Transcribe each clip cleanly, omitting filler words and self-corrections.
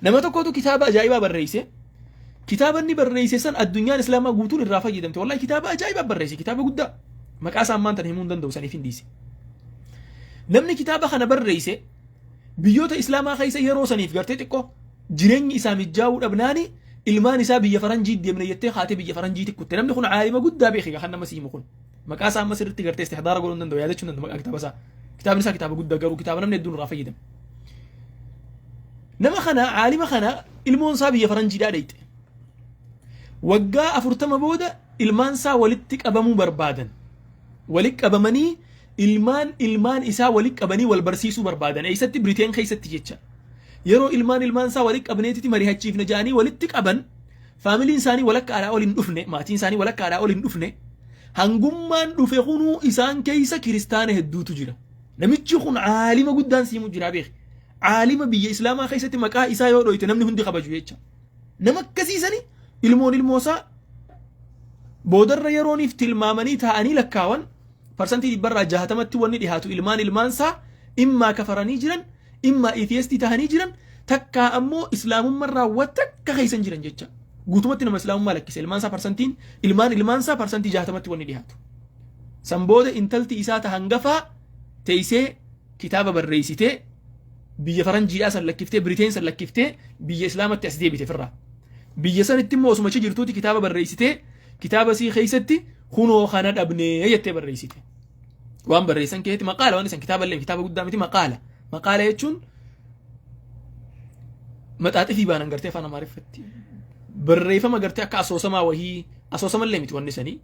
Nama tokkotu kitaaba ajaa'ibaa barreesse. Kitaaba inni barreesse san addunyaan islaamaa guutuun irraa fayyadamte. Wallahi kitaaba ajaa'ibaa barreesse, kitaaba guddaa. Maqaa isaa ammaan tana himuu hin danda'u, saniif hin dhiise. Namni kitaaba kana barreesse biyyoota islaamaa keessa yeroo saniif gartee xiqqoo jireenyi isaa mijaa'uu dhabnaani ilmaan isaa biyya faranjii deemne jettee haatee biyya faranjiitti kutte. Namni kun aalima guddaa beeke kan nama siimu kun. Maqaa isaa amma sirriitti gartee istihdaara godhuu hin danda'u, yaadachuu hin danda'u maqaa kitaaba isaa. Kitaabni isaa kitaaba guddaa, garuu kitaaba namni hedduun irraa fayyadame. Nama kana, aalima kana, ilmoon isaa biyya faranjiidhaa dhayxe. Waggaa 40 booda ilmaan isaa walitti qabamuu barbaadan. Walitti qabamanii ilmaan ilmaan isaa walitti qabanii wal barsiisuu barbaadan. Eessatti? Biriteen keessatti jecha. Yeroo ilmaan ilmaan isaa walitti qabneetiti mari'achiifna jedhanii walitti qaban, faamiliin isaanii walakkaadhaa ol hin dhufne, maatiin isaanii walakkaadhaa ol hin dhufne. Hangummaan dhufe kunuu isaan keessa kiristaana hedduutu jira. Namichi kun aalima guddaan siimu jira beeki. Aalima biyya islaamaa keessatti maqaa isaa yoo dhoyte namni hundi kabaju jecha. Nama akkasiisani ilmoon ilmoo isaa boodarra yerooniif tilmaamanii taa'anii lakkaawan, 60%tti wanni dhihaatu ilmaan ilmaansaa immaa kafaranii jiran, immaa atheistii tahanii jiran, takkaa ammoo islaamummarraa watakka keessan jiran jecha. Guutumatti nama islaamummaa lakkise ilmaan isaa, parsantiin ilmaan ilmaansaa 60%tti wanni dhihaatu. San booda intalti isaa ta hangafaa teessee kitaaba barreessitee, biyya faranjiidhaa san lakkiftee, Biriteen san lakkiftee, biyya islaamatti as deebite firraa. Biyya sanitti immoo osuma achi jirtuuti kitaaba barreessitee, kitaaba sii keessatti kunoo kana dhabnee jettee barreessite. Waan barreessan keessatti maqaala waan isan kitaaba illee kitaaba guddaa miti, maqaala. Maqaala jechuun maxaaxifii baanan gartee afaan Amaariffatti. Barreeffama gartee akka asoosamaa wahii, asoosama illee miti wanni sanii.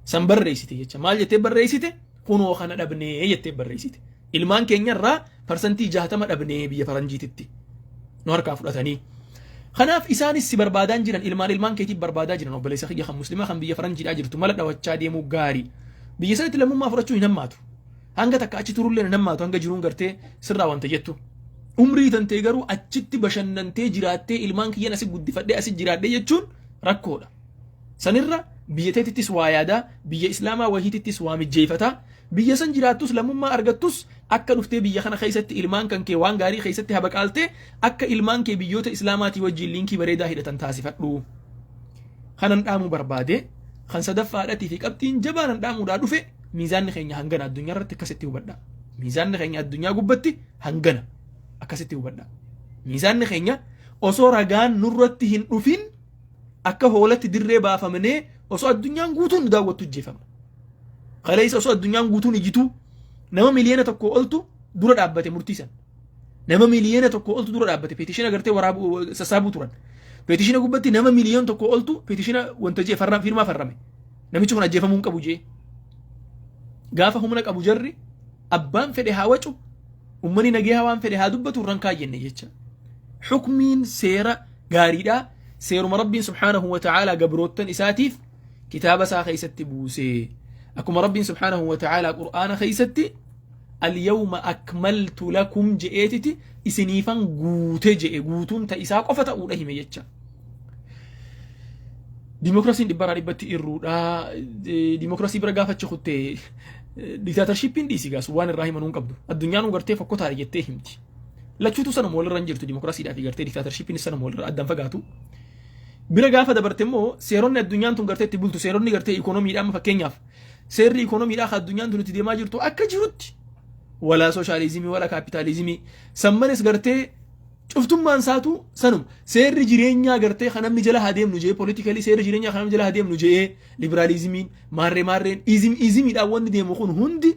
San barreessite jecha. Maal jettee barreessite? Kunoo kana dhabnee jettee barreessite. Ilmaan keenya irraa 60% dhabnee biyya faranjiititti. Nu harkaa fudhatanii. Kanaaf isaanis si barbaadaan jiran, ilmaan ilmaan keetiif barbaadaa jiran. Obboleessa kiyya kan muslimaa kan biyya faranjiidhaa jirtu, mala dhawachaa deemuu gaarii. Biyya sanatti lammummaa fudhachuu hin hammaatu. Hanga takka achi turullee hin hammaatu, hanga jiruun gartee sirraa wanta jettu. Umrii tantee garuu achitti bashannantee jiraattee, ilmaan kiyyan asi guddifadhee asi jiraadhee jechuun rakkoodha. Sanirra biyya teetittis waa yaadaa, biyya islaamaa wahiitittis waa mijjeeffataa, biyya san jiraattus lammummaa argattus, akka dhuftee biyya kana keessatti ilmaan kan kee waan gaarii keessatti habaqaaltee, akka ilmaan kee biyyoota islaamaatii wajjin liinkii bareedaa hidhatan taasifadhu. Kanan dhaamuu barbaade kan sadaffaadhatii fi qabxiin jabaa nan dhaamuudhaa dhufe, miizaanni keenya hangana addunyaa irratti, akkasitti hubadha. Miizaanni keenya addunyaa gubbatti hangana, akkasitti hubadha. Miizaanni keenya osoo ragaan nurratti hin dhufin akka hoolatti dirree baafamnee, osoo addunyaan guutuun nu daawwattu ijjeefamna. Kaleessa osoo addunyaan guutuun ijjituu nama 1 miliyoona oltu dura dhaabbate murtiisan. Nama 1 miliyoona oltu dura dhaabbate, petition gartee waraabuu sassaabuu turan. Petition gubbatti nama 1 miliyoona oltu petition wanta jee farra firmaa farrame. Namichi kun ajjeefamuu hin qabu jee. Gaafa humna qabu jarri abbaan fedhe haa wacu, ummanni nagee waan fedhe haa dubbatu irraan kaayyenne jecha. Xukmiin seera gaariidhaa seeruma Rabbiin subhaanahu wa ta'aalaa gabroottan isaatiif kitaaba isaa keessatti buuse. Akkuma Rabbiin subhaanahu wa ta'aalaa Qur'aana keessatti "اليوم أكملت لكم" je'eetiti isiniifan guute je'e, guutuun ta isaa qofa ta'uudha hime jecha. Dimookiraasiin dhibbarraa dhibbatti irruudha. Dimookiraasii bira gaafachi kuttee dictatorshippiin dhiisi gaas waan irraa himanuu hin qabdu. Addunyaan gartee fokkotaadha jettee himti. Lachuutu sanuma walirra hin jirtu, dimookiraasiidhaa fi gartee dictatorshippiin sanuma walirra addaan fagaatu. Bira gaafa dabarte immoo seeronni addunyaan tun gartee itti bultu, seeronni gartee ikoonomiidhaa, amma fakkeenyaaf seerri ikoonomiidhaa kan addunyaan tun itti deemaa jirtu akka jirutti, walaa sooshaalizimii walaa kaapitaalizimii sammanis gartee cuftummaan isaatu sanuma. Seerri jireenyaa gartee kan namni jala haa deemnu jee, politically seerri jireenyaa kan namni jala haa deemnu jee, liberaalizimiin maarree maarreen ism ismiidhaan wanni deemu kun hundi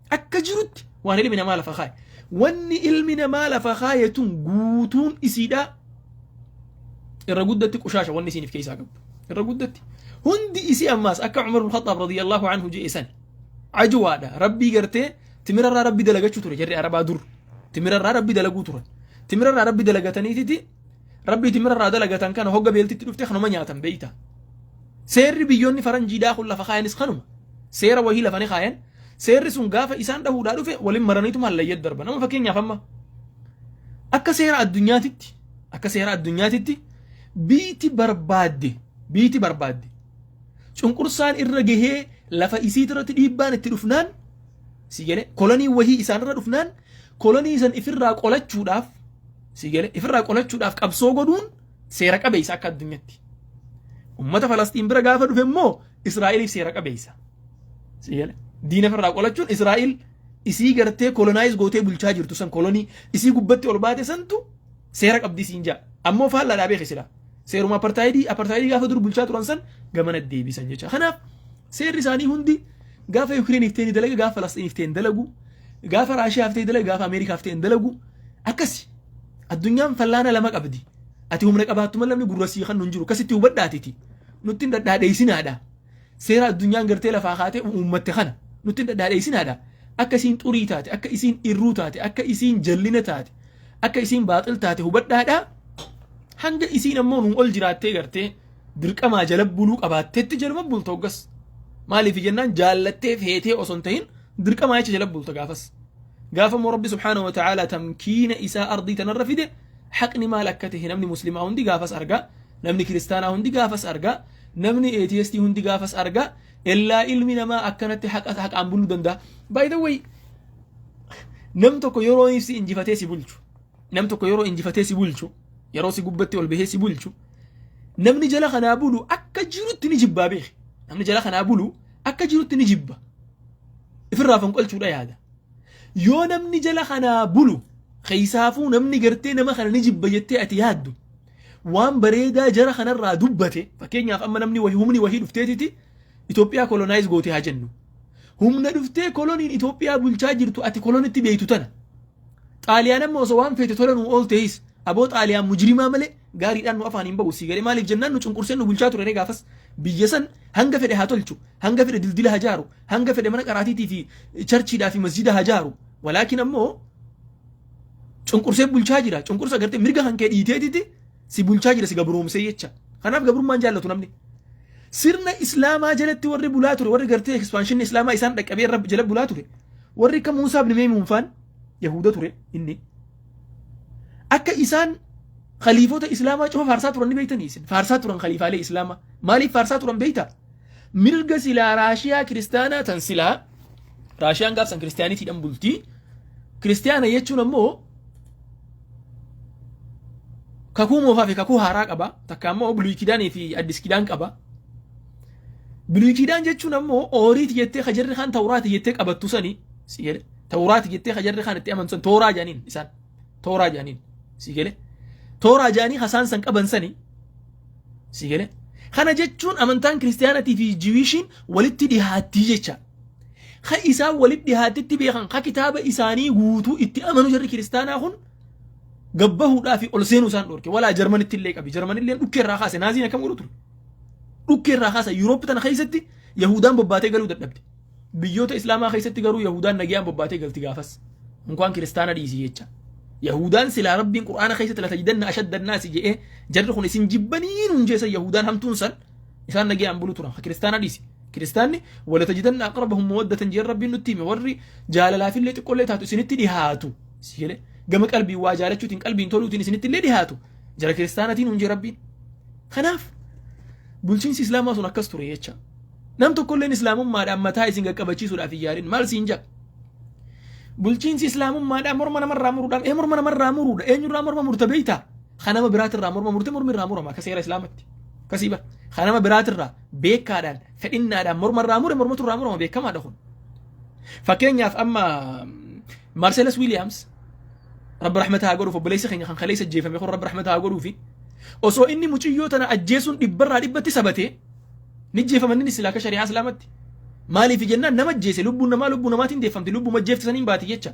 akka jirutti waan ilmi namaa lafa kaaye. Wanni ilmi namaa lafa kaaye tun guutuun isiidhaa irra guddatti qushaasha wanni isiiniif keessaa qabdu. Irra guddatti. Hundi isii ammaas akka Umar bin Khattaab رضي الله عنه jee san ajwaadha. Rabbii gartee timirarraa rabbi dalagachuu ture jarri Arabaa dur. Timirarraa rabbi dalaguu turan. Timirarraa rabbi dalagataniititi rabbii timirarraa dalagatan kana hogga beeltitti dhufte kanuma nyaatan beeyta. Seerri biyyoonni faranjiidhaa kun lafa kaayanis kanuma. Seera wahii lafa ni kaayan. Seerri sun gaafa isaan dhahuudhaa dhufe waliin maraniituma hallayyat darba. Nama fakkeenyaaf amma akka seera addunyaatitti biiti barbaadde cunqursaan irra gahee lafa isiit irratti dhiibbaan itti dhufnaan, si galee, kolonii wahii isaan irra dhufnaan, kolonii san ifirraa qolachuudhaaf Si galee ifirraa qolachuudhaaf qabsoo godhuun seera qabeessa akka addunyaatti. Ummata Falastiin bira gaafa dhufe immoo Israa'eliif seera qabeessa. Si galee diina ifirraa qolachuun Israa'el isii gartee colonize gootee bulchaa jirtu san, kolonii isii gubbatti ol baate santu seera qabdi siin jaa. Ammoo faallaadhaa beeki sila. Seeruma apartaayidii gaafa dur bulchaa turan san gamana deebisan jecha. Kanaaf seerri isaanii hundi gaafa Yukreeniif ta'e ni dalaga, gaafa Falastiiniif ta'e hin dalagu, gaafa Raashiyaaf ta'e dalaga, gaafa Ameerikaaf ta'e hin dalagu. Akkasi. Addunyaan fallaana lama qabdi. Ati humna qabaattu malee namni gurra sii kan hin jiru. Akkasitti hubadhaatiti. Nutti hin dhadhaadheessinaadha. Seera addunyaan gartee lafaa kaatee uummatte kana nutti hin dhadhaadheessinaadha. Akka isiin xurii taate, akka isiin irruu taate, akka isiin jallina taate, akka isiin baaxil taate hubadhaadha. Hanga isiin ammoo nuun ol jiraattee gartee dirqamaa jala buluu qabaatteetti jaluma bulta hoggas. Maaliif jennaan jaallattee feetee osoo hin ta'in dirqamaa jecha jala bulta gaafas. Gaafa immoo Rabbi subhaanahu wa ta'ala tamkiina isaa ardii tanarra fide, haqni maal akka ta'e namni muslimaa hundi gaafas argaa, namni kiristaanaa hundi gaafas argaa, namni atheistii hundi gaafas argaa. Illaa ilmi namaa akkanatti haqa haqaan buluu danda'a. By the way, nam tokko yeroo si injifatee si bulchu, nam tokko yeroo injifatee si bulchu, yeroo si gubbatti ol bahee si bulchu, namni jala kanaa bulu akka jirutti ni jibbaa beeki. Namni jala kanaa bulu akka jirutti ni jibba. Ifirraa fonqolchuudha yaada. Yoo namni jala kanaa bulu, keessaafuu namni gartee nama kana ni jibba jettee ati yaaddu, waan bareedaa jara kanarraa dubbate, fakkeenyaaf amma namni wahii, humni wahii dhufteetiti Itoophiyaa colonize goote haa jennu. Humna dhuftee koloniin Itoophiyaa bulchaa jirtu ati kolonitti beektu tana. Xaaliyaan amma osoo waan feete tola nuu ooltees, aboo, Xaaliyaan mujrimaa malee gaariidhaan nu afaan hin bahu, sii galee? Maaliif jennaan nu cunqursee nu bulchaa ture. Gaafas biyya san hanga fedhe haa tolchu, hanga fedhe dildila haa jaaru, hanga fedhe mana qaraatiitii fi churchiidhaa fi masjida haa jaaru, walaakin ammoo cunqursee bulchaa jira. Cunqursa gartee mirga kan kee dhiiteetiti si bulchaa jira, si gabroomsee jecha. Kanaaf gabrummaan jaallatu namni. Sirna Islaamaa jalatti warri bulaa ture, warri gartee expansionni Islaamaa isaan dhaqqabee irra jala bulaa ture, warri akka Muusaa ibn Meemuun faan, Yahuda ture inni, akka isaan khaliifota Islaamaa cufa faarsaa turan ni beektanii isin? Faarsaa turan khaliifaalee Islaamaa. Maaliif faarsaa turan beektaa? Mirga silaa Raashiyaa kiristaanaa tan, silaa Raashiyaan gaafsan kiristaanitiidhaan bultii. Kiristaana jechuun ammoo kakuu moofaa fi kakuu haaraa qaba. Takka ammoo Biluy Kidaanii fi Addis Kidaan qaba. Biluy Kidaan jechuun ammoo Ooriiti jettee kajarri kaan Tawraati jettee qabattu sani, si gale? Tawraati jettee kajarri kaan itti amantu san, Tooraa jedhaniin isaan, Tooraa jedhaniin, si gale? Tooraa jedhanii kasaan san qaban sani, si gale? Kana jechuun amantaan kiristaanatii fi Jewishiin walitti dhihaattii jecha. Ka isaan walitti dhihaattitti beekan, ka kitaaba isaanii guutuu itti amanu, jarri kiristaanaa kun gabbahuudhaa fi ol seenuu isaan dhorke. Walaa Jarmanitti illee qabi. Jarmanillee dhukkee irraa kaase. Naaziin akkam godhu ture? Dhukkee irraa kaase. Yuuroop tana keessatti Yahudaan bobbaatee galuu dadhabde. Biyyoota Islaamaa keessatti garuu Yahudaan nagayaan bobbaatee galti gaafas. Unkaan kiristaana dhiisii jecha. Yahudaan silaa Rabbiin Qur'aana keessatti "لتجدن أشد الناس" jedhee jarri kun isin jibbanii nuun jeessa, Yahudaan hamtuun san isaan nagayaan bulu turan. Kiristaana dhiisi. Kiristaanni "ولتجدن أقربهم مودة" jeen Rabbiin nutti hime, warri jaalalaafillee xiqqollee taatu isinitti dhihaatu. Si jedhe, gama qalbii waa jaalachuutiin, qalbiin toluutiin isinitti illee dhihaatu. Jara kiristaanatiin nuun jee Rabbiin. Kanaaf bulchiinsi Islaamaa sun akkas ture jecha. Nam tokkolleen Islaamummaadhaan mataa isin qaqqabachiisuudhaaf hin yaalin. Maal siin jaa? Bulchiinsi Islaamummaadhaan morma namarraa muruudhaan, morma namarraa muruudha. Eenyurraa morma murta beeytaa? Kanama biraatirraa morma murte, mormi irraa murama akka seera Islaamatti. Akkasii bara. Kanama biraatirraa beekaadhaan, fedhinnaadhaan morma irraa mure, mormatu irraa murama, beekamaadha kun. Fakkeenyaaf amma Marcellus Williams, Rabbi rahmata haa godhuuf, obboleessa keenya kan kaleessa ajjeefame kun, Rabbi rahmata haa godhuufi, osoo inni muciyyoo tana ajjeesuun dhibbarraa dhibbatti sabatee ni ajjeefaman inni silaa akka shari'aa Islaamatti. Maaliif jennaan nama ajjeese, lubbuun namaa lubbuu namaatiin deeffamti, lubbuu ajjeefte saniin baati jecha.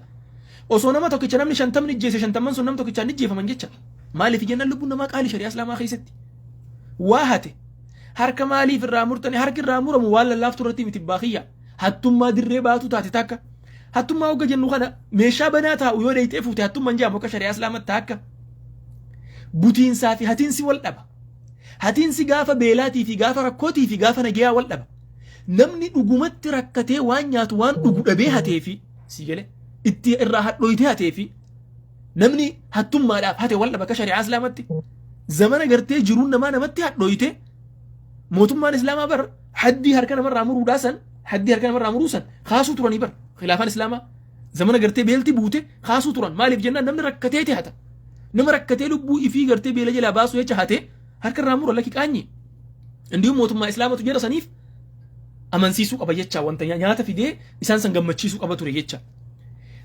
Osoo nama tokkicha namni 50ni ajjeese, 50n sun nama tokkichaan ni ajjeefaman jecha. Maaliif jennaan lubbuun namaa qaalii shari'aa Islaamaa keessatti. Waa hate harka maaliif irraa murtanii? Harki irraa muramu waan lallaaftu irratti miti baakiyya. Hattummaa dirree baatu taate takka. Hattummaa hogga jennu kana meeshaa banaa taa'u yoo dheeyxee fuute hattummaan jedhamu akka shari'aa Islaamatti akka. Butiinsaa fi hatiinsi wal dhaba. Hatiinsi gaafa beelaatii fi gaafa rakkootii fi gaafa nagayaa wal dhaba. Namni dhugumatti rakkatee waan nyaatu waan dhugu dhabee hatee fi, si gale, itti irraa hadhooytee hatee fi namni hattummaadhaaf hate wal dhaba akka shari'aa Islaamatti. Zamana gartee jiruun namaa namatti hadhooyte, mootummaan Islaamaa bar haddii harka namarraa muruudhaa san, haddii harka namarraa muruu san kaasuu turanii bar. Khilaafaan Islaamaa zamana gartee beelti buute kaasuu turan. Maaliif jennaan namni rakkateeti hata. Nama rakkatee lubbuu ifii gartee beela jalaa baasuu jecha hatee harka irraa mura, lakki qaanyi. Indiyuu mootummaa Islaamatu jara saniif amansiisuu qaba jecha, wanta nyaata fidee isaan san gammachiisuu qaba ture jecha.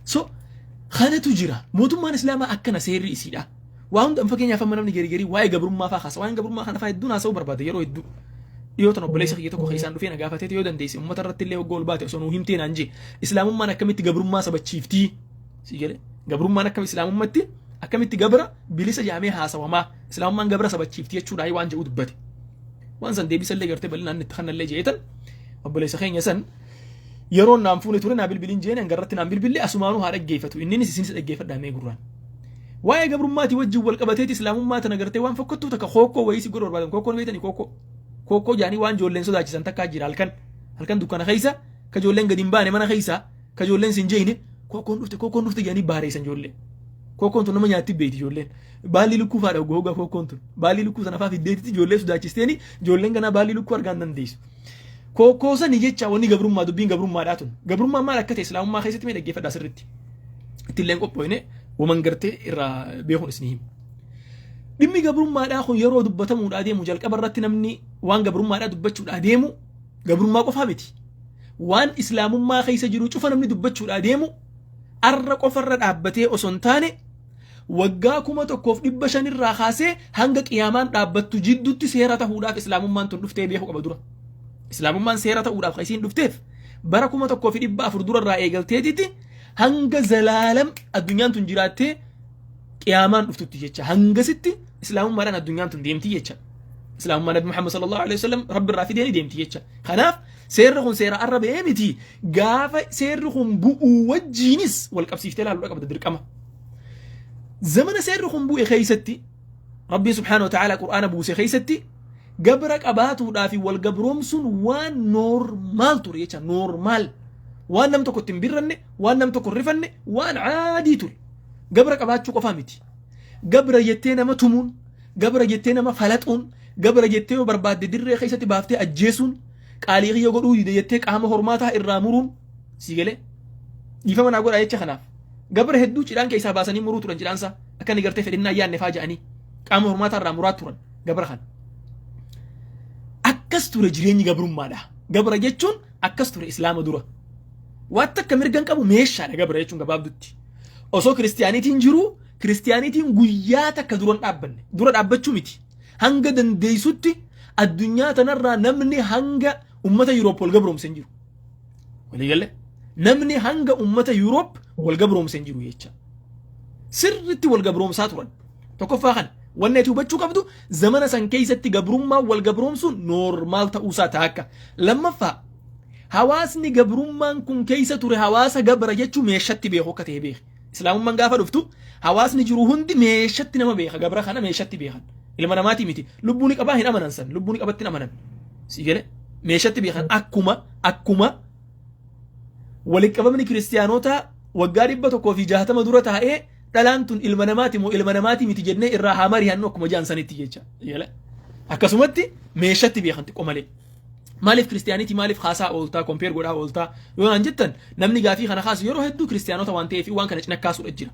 So kanatu jira, mootummaan Islaamaa akkana seerri isiidha. Waa hunda, fakkeenyaaf, amma namni garii garii waa'ee gabrummaa faa kaasa. Waa'een gabrummaa kana faa hedduun haasa'uu barbaada yeroo hedduu. Dhiyoo tan obboleessa kiyya tokko keessaan dhufee na gaafatee, yoo dandeesse uummata irratti illee hoggoo ol baate osoo nuu himtee naan jee, Islaamummaan akkamitti gabrummaa sabachiiftii? Si jedhe, gabrummaan akkam Islaamummatti akkamitti gabra bilisa jaamee haasawamaa, Islaamummaan gabra sabachiiftii jechuudha waan jedhu dubbate. Waan san deebisallee gartee bal'inaan itti kannallee jeetan obboleessa keenya san yeroo naan fuune ture naa bilbiliin jeen hangarratti naan bilbillee asumaanuu haa dhaggeeffatu, inninis isinis dhaggeeffadhaa mee gurraan. Waa'ee gabrummaatii wajjin wal qabateeti Islaamummaa tana gartee waan fokkottuu takka kookkoo wayii si godhu barbaadan. Kookkoon beektanii, kookkoo. Kookkoo jaanii waan ijoolleen sodaachisan takkaa jira. Halkan halkan dukkana keessa ka ijoolleen gadi hin baane, mana keessa ka ijoolleen sin jeeyne, kookkoon dhufte, kookkoon dhufte jaanii baareessan ijoollee. Kookkoon tun nama nyaatti beeyti ijoolleen. Baalli lukkuu faadha hoggoo hoggaa kookkoon tun. Baalli lukkuu sana faa fiddeetitti ijoollee sodaachisteeni ijoolleen ganaa baalli lukkuu argaan dandeessu. Kookkoo sani jecha wanni gabrummaa, dubbiin gabrummaadhaa tun. Gabrummaan maal akka ta'e Islaamummaa keessatti mee dhaggeeffadhaa sirriitti. Ittilleen qophooyne waman gartee irraa beekuun isin hima. Dhimmi gabrummaadhaa kun yeroo dubbatamuudhaa deemu, jalqaba irratti namni waan gabrummaadhaa dubbachuudhaa deemu gabrummaa qofaa miti. Waan Islaamummaa keessa jiru cufa namni dubbachuudhaa deemu arra qofarra dhaabbatee osoo hin taane, waggaa 1500 irraa kaasee hanga qiyaamaan dhaabbattu jidduutti seera ta'uudhaaf Islaamummaan tun dhuftee beekuu qaba dura. Islaamummaan seera ta'uudhaaf kan isiin dhufteef bara 1400 durarraa eegalteetitti hanga zalaalam addunyaan tun jiraattee qiyaamaan dhuftutti jecha, hangasitti Islaamummaadhaan addunyaan tun deemti jecha. Islaamummaa Nabi Muhammad sallallahu alaihi wasallam Rabbi irraa fidee ni deemti jecha. Kanaaf seerri kun seera arra ba'ee miti, gaafa seerri kun bu'uu wajjiinis wal qabsiiftee ilaaluudha qabda dirqama. Zamana seerri kun bu'e keessatti, Rabbiin subhaanahu wa ta'ala Qur'aana buuse keessatti, gabra qabaatuudhaa fi wal gabroomsuun waan normal ture jecha, normal. Waan nam tokko ittiin birranne, waan nam tokko hin rifanne, waan caadii ture. Gabra qabaachuu qofaa miti. Gabra jettee nama tumuun, gabra jettee nama falaxuun, gabra jettee yoo barbaadde dirree keessatti baaftee ajjeesuun, qaalii kiyya godhuu dide jettee qaama hormaataa irraa muruun, si galee, dhiifama naa godhaa jecha kanaaf. Gabra hedduu cidhaan keessaa baasanii muruu turan cidhaansaa, akka inni gartee fedhinnaa yaadne faa jedhanii qaama hormaataa irraa muraa turan gabra kana. Akkas ture jireenyi gabrummaadha. Gabra jechuun akkas ture Islaama dura. Waan takka mirga hin qabu, meeshaadha gabra jechuun gabaabdutti. Osoo kiristiyaaniitiin jiruu, kiristiyaaniitiin guyyaa takka dura hin dhaabbanne. Dura dhaabbachuu miti. Hanga dandeessutti addunyaa tanarraa namni hanga ummata Yuuroop wal gabroomse hin jiru. Waliigalee namni hanga ummata Yuuroop wal gabroomse hin jiru jecha. Sirritti wal gabroomsaa turan. Tokkoffaa kana wanni ati hubachuu qabdu, zamana san keessatti gabrummaa wal gabroomsuun normal ta'uusaa taakka. Lammaffaa, hawaasni gabrummaan kun keessa ture hawaasa gabra jechuun meeshatti beeku akka ta'e beeki. Islaamummaan gaafa dhuftu hawaasni jiru hundi meeshatti nama beeka, gabra kana meeshatti beekan. Ilma namaatii miti. Lubbuu ni qabaa hin amanan san. Lubbuu ni qabatti hin amanan. Si galee, meeshatti beekan, akkuma walitti qabamni kiristiyaanota waggaa 160 dura taa'ee, dhalaan tun ilma namaati moo ilma namaati miti jennee irraa haa mari'annu akkuma jaan sanitti jecha. Akkasumatti meeshatti beekan xiqqoo malee. Maaliif kiristiyaanitii maaliif haasaa ooltaa, compare godhaa ooltaa yoo naan jettan, namni gaafii kana kaasu yeroo hedduu kiristiyaanota waan ta'eef waan kana cina kaasuudha jira.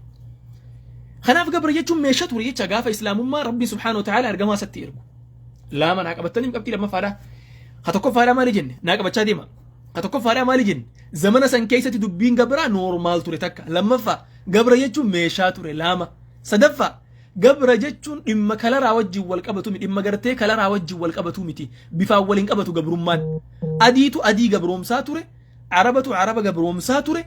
Kanaaf gabra jechuun meeshaa ture jecha gaafa Islaamummaa Rabbi subhaanahu wa ta'ala ergamaa isatti ergu. Lama naa qabattanii, qabxii lammaffaadha. Ka tokkoffaadha maali jenne? Naa qabachaa deema. Ka tokkoffaadha maali jenne? Zamana san keessatti dubbiin gabraa normal ture takka. Lammaffaa, gabra jechuun meeshaa ture lama. Sadaffaa, gabra jechuun dhimma kalaraa wajjin wal qabatu miti, dhimma gartee kalaraa wajjin wal qabatu miti, bifaan waliin qabatu gabrummaan. Adiitu adii gabroomsaa ture, Arabatu Araba gabroomsaa ture,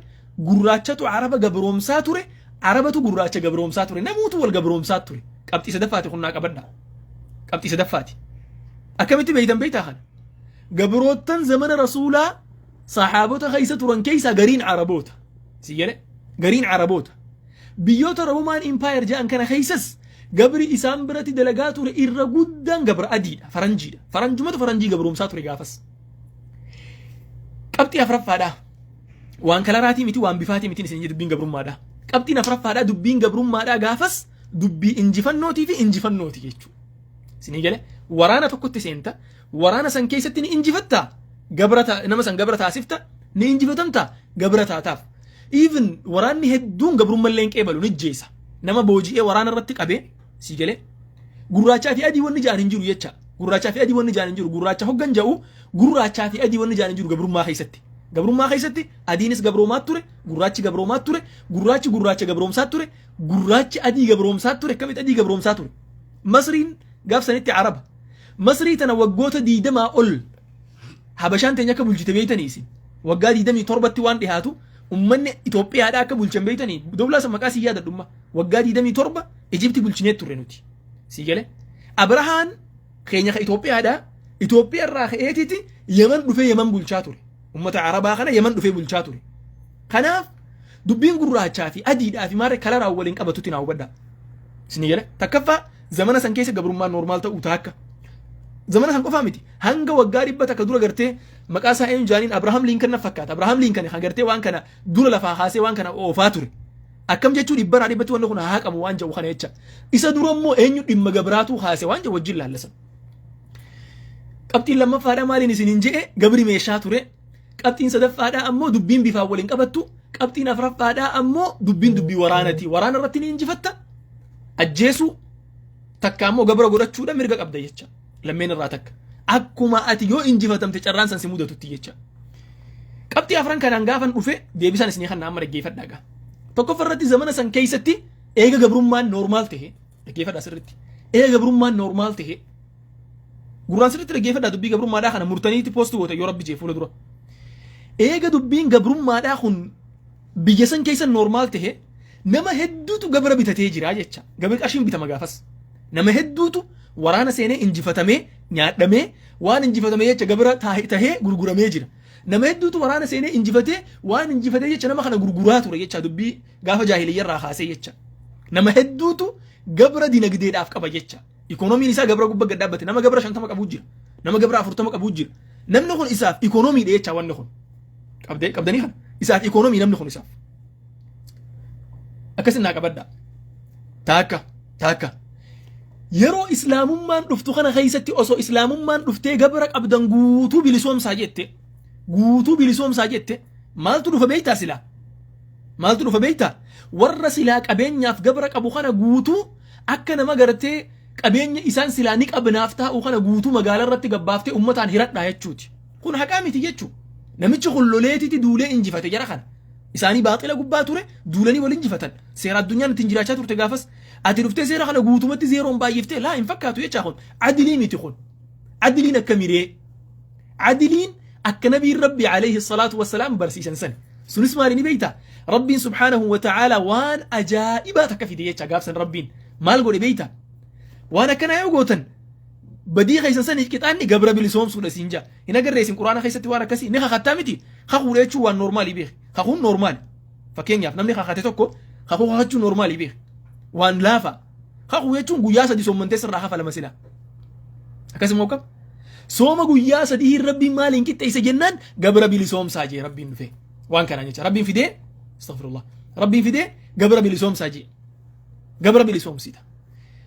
gurraachatu Araba gabroomsaa ture, Arabatu gurraacha gabroomsaa ture, namuutu wal gabroomsaa ture. Qabxii sadaffaati kun, naa qabadha. Qabxii sadaffaati. Akkamitti beeytan beeytaa kana? Gabroottan zamana Rasuulaa saxaabota keessa turan keessaa gariin Araboota. Si jedhe, gariin Araboota. Biyyoota Roman Empire jedhan kana keessas gabri isaan biratti dalagaa ture irra guddaan gabra adiidha, faranjiidha. Faranjumatu faranjii gabroomsaa ture gaafas. Qabxii afuraffaadha. Waan kalaraatii miti, waan bifaatii miti isin dubbiin gabrummaadha. Qabxiin afuraffaadha, dubbiin gabrummaadha gaafas dubbii injifannootii fi injifannooti jechuudha. Isinii gale, waraana tokkotti seenta, waraana san keessatti ni injifatta, gabra nama san gabra taasifta, ni injifatamta, gabra taataaf. Even waraanni hedduun gabrummallee hin qeebalu, ni jeesa. Nama booji'ee waraana irratti qabee sii galee gurraachaa fi adii wanni ja'an hin jiru jecha. Gurraachaa fi adii wanni ja'an hin jiru. Gurraacha hoggan ja'u, gurraachaa fi adii wanni ja'an hin jiru gabrummaa keessatti. Gabrummaa keessatti adiinis gabroomaa ture, gurraachi gabroomaa ture, gurraachi gurraacha gabroomsaa ture, gurraachi adii gabroomsaa ture, akkamitti adii gabroomsaa ture. Masriin gaaf sanitti Araba. Masrii tana waggoota 20 ol Habashaan teenya akka bulchite beeytanii isin. Waggaa 27tti waan dhihaatu ummanni Itoophiyaadhaa akka bulchan beeytanii. Dowlaa san maqaa sii yaadadhumma. Waggaa 27 Ijipti bulchinee turre nuti. Sii galee. Abrahaan keenya ka Itoophiyaadhaa Itoophiyaa irraa ka'eetiti Yemen dhufee Yemen bulchaa ture. Ummata Arabaa kana Yemen dhufee bulchaa ture. Kanaaf dubbiin gurraachaa fi adiidhaa fi maarree kalaraan waliin qabatutti naa hubadhaa. Isin galee. Takkaffaa, zamana san keessa gabrummaan normal ta'uu taakka. Zamana san qofaa miti. Hanga waggaa 100 dura gartee maqaa isaa eenyu jaaniin, Abrahaam Liinkan na fakkaata. Abrahaam Liinkan kan gartee waan kana dura lafaa kaasee waan kana oofaa ture. Akkam jechuun dhibbarraa dhibbatti wanni kun haa haqamu waan jedhu kana jecha. Isa dura immoo eenyu dhimma gabraatuu kaase waan jedhu wajjin laallasan. Qabxiin lammaffaadhaa maaliin isin hin je'e? Gabri meeshaa ture. Qabxiin sadaffaadhaa ammoo dubbiin bifaan waliin qabattu. Qabxiin afuraffaadhaa ammoo dubbiin dubbii waraanati. Waraana irratti ni injifatta. Ajjeesuu takka ammoo gabra godhachuudha mirga qabda jecha. Lammeen irraa takka. Akkuma ati yoo injifatamte carraan san si mudatutti jecha. Qabxii afran kanaan gaafan dhufe deebisaan isinii kan amma dhaggeeffadhaa gaa. Tokkoffaa irratti, zamana san keessatti eega gabrummaan normal ta'e, dhaggeeffadhaa sirriitti. Eega gabrummaan normal ta'e, gurraan sirriitti dhaggeeffadhaa, dubbii gabrummaadhaa kana murtaniitti post goota yoo rabbi jee fuula dura. Eega dubbiin gabrummaadhaa kun biyya san keessa normal ta'e, nama hedduutu gabra bitatee jira jecha. Gabri qarshiin bitama gaafas. Nama hedduutu waraana seenee injifatamee nyaadhamee, waan injifatame jecha gabra tahee gurguramee jira. Nama hedduutu waraana seenee injifatee, waan injifatee jecha nama kana gurguraa ture jecha, dubbii gaafa jaahiliyyarraa kaasee jecha. Nama hedduutu gabra dinagdeedhaaf qaba jecha. Ikoonomiin isaa gabra gubbaa gad dhaabbate. Nama gabra 50 qabuu jira. Nama gabra 40 qabuu jira. Namni kun isaaf ikoonomiidha jecha wanni kun. Qabdee qabdanii kana. Isaaf ikoonomii namni kun isaaf. Akkasin naa qabadhaa. Taakka taakka. Yeroo islaamummaan dhuftu kana keessatti, osoo islaamummaan dhuftee gabra qabdan guutuu bilisoomsaa jette, guutuu bilisoomsaa jette, maaltu dhufa beektaa silaa? Maaltu dhufa beektaa? Warra silaa qabeenyaaf gabra qabu kana guutuu akka nama gartee qabeenya isaan silaa ni qabnaaf taa'u kana guutuu magaalaa irratti gabbaaftee ummataan hiradhaa jechuuti. Kun haqaa miti jechuu. Namichi kun loleetiti duulee injifate jara kana. Isaanii baaxila gubbaa ture, duulanii wal injifatan. Seera addunyaan ittiin jiraachaa turte gaafas. Ati dhuftee seera kana guutumatti zeeroon baay'iftee laa hin fakkaatu jechaa, kun adilii miti kun. Adiliin akka miree. Adiliin akka nabiin Rabbi alayhi salaatu wassalaam barsiisan san. Sunis maali ni beeyta? Rabbiin subhaanahu wa ta'aala waan ajaa'ibaa takka fide jecha gaafsan. Rabbiin maal godhe beeyta? Waan akkanaa yoo gootan badii keessan saniif qixaanni gabra bilisoomsuudha siin jaa. Hin agarree isin quraana keessatti waan akkasii? Ni kakattaa miti? Kakuudha jechuun waan normalii beeki. Kakuun normal. Fakkeenyaaf namni kakate tokko kakuu kakachuun normalii beeki. Waan laafa. Kakuu jechuun guyyaa 3 soommantee sirraa kafalama silaa. Akkasuma qaba. Sooma guyyaa 3 hin rabbiin maaliin qixxeesse jennaan, gabra bilisoomsaa jee rabbiin dhufee. Waan kanaan jecha rabbiin fidee, astaghfirullah. Rabbiin fidee gabra bilisoomsaa jee. Gabra bilisoomsita.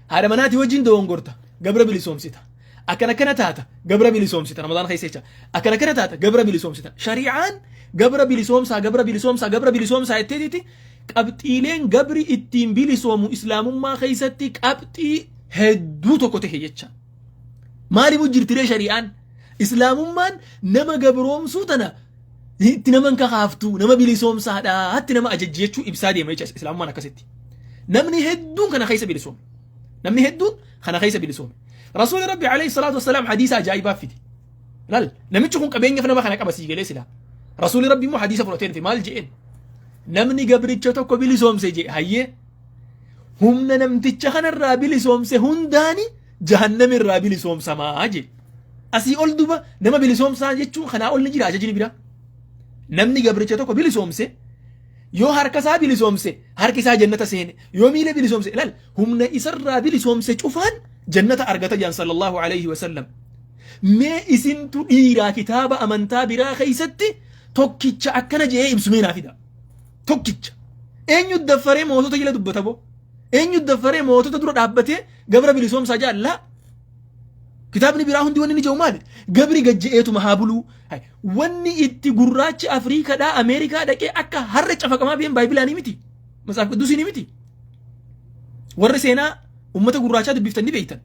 Haadha manaatii wajjin dogongorta. Gabra bilisoomsita. Akkana akkana taata, gabra bilisoomsita Ramadaan keessa jecha. Akkana akkana taata, gabra bilisoomsita. Shari'aan gabra bilisoomsaa, gabra bilisoomsaa, gabra bilisoomsaa jetteetiti qabxiileen gabri ittiin bilisoomu islaamummaa keessatti qabxii hedduu tokko ta'e jecha. Maaliif jirtiree shari'aan? Islaamummaan nama gabroomsuu tana itti nama hin kakaaftu, nama bilisoomsaadhaatti nama ajajji jechuu ibsaa deema jecha islaamummaan akkasitti. Namni hedduun kana keessa bilisoome. Namni hedduun kana keessa bilisoome. Rasuulli Rabbi alayhi salaatu wassalaam hadiisa ajaa'ibaa fide. Laal, namichi kun qabeenyaaf nama kana qaba sii galee silaa. Rasuulli Rabbi immoo hadiisa fudhatee dhufe. Maal je'een? Namni gabricha tokko bilisoomse jee, hayyee, humna namticha kanarraa bilisoomse hundaani jahannamirraa bilisoomsamaa jee. Asii ol duba nama bilisoomsaa jechuun kanaa ol ni jira ajajni biraa? Namni gabricha tokko bilisoomse, yoo harka isaa bilisoomse harki isaa jannata seene, yoo miila bilisoomse, ilaal, humna isarraa bilisoomse cufaan jannata argata jedhan sallallahu alayhi wa sallam. Mee isintu dhiiraa kitaaba amantaa biraa keessatti tokkicha akkana je'ee ibsu mee naa fida. Tokkicha. Eenyu daffaree mootota jala dubbata boo? Eenyu daffaree mootota dura dhaabbatee gabra bilisoomsaa jaallaa? Kitaabni biraa hundi wanni inni jedhu maali? Gabri gajja'eetuma haa buluu. Wanni itti gurraachi Afriikaadhaa Ameerikaa dhaqee akka har'a cafaqamaa bi'een baayibilaanii miti. Matsaaf Qiddusiinii miti. Warri seenaa uummata gurraachaa dubbiftan ni beektan.